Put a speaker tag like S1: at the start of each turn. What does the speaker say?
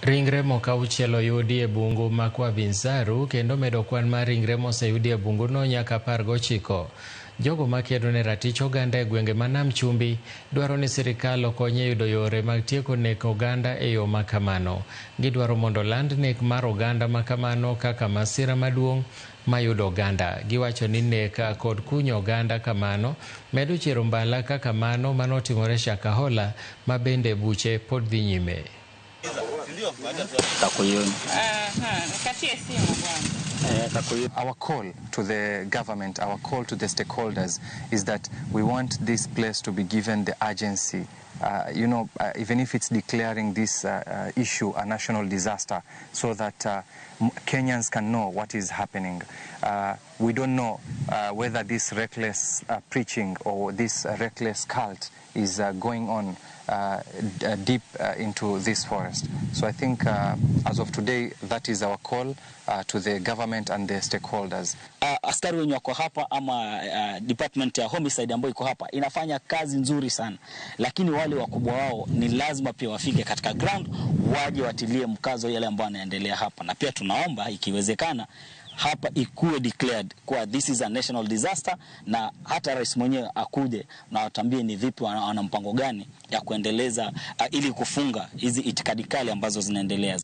S1: Ringre moko 6 oyudi e bungu ma Kwa-Binzaru kendo medo kwan mar ringre moseyudi e bunguno nyaka 19. Jogo makedo ne ratich oganda e gwenge ma Nam Chumbi dwaro ni sirikal okony e yudo yore mag tieko nek oganda e yo makamano. Gidwaro mondo land nek mar oganda makamano kaka masira maduong' mayudo oganda. Giwacho ni nek kod kunyo oganda kamano medo chiero mbala kaka mano manotimore Shakahola ma bende buche pod dhi nyime.
S2: Our call to the government, our call to the stakeholders is that we want this place to be given the urgency. Even if it's declaring this issue a national disaster, so that Kenyans can know what is happening. We don't know whether this reckless preaching or this reckless cult is going on deep into this forest. So I think as of today, that is our call to the government and the stakeholders.
S3: Askari wenye wako hapa ama department ya homicide ambayo iko hapa inafanya kazi nzuri sana, lakini wale wakubwa wao ni lazima pia wafike katika ground, waje watilie mkazo yale ambayo yanaendelea hapa, na pia tunaomba ikiwezekana hapa ikuwe declared kuwa this is a national disaster, na hata rais mwenyewe akuje na watambie ni vipi wana mpango gani ya kuendeleza ili kufunga hizi itikadi kali ambazo zinaendelea.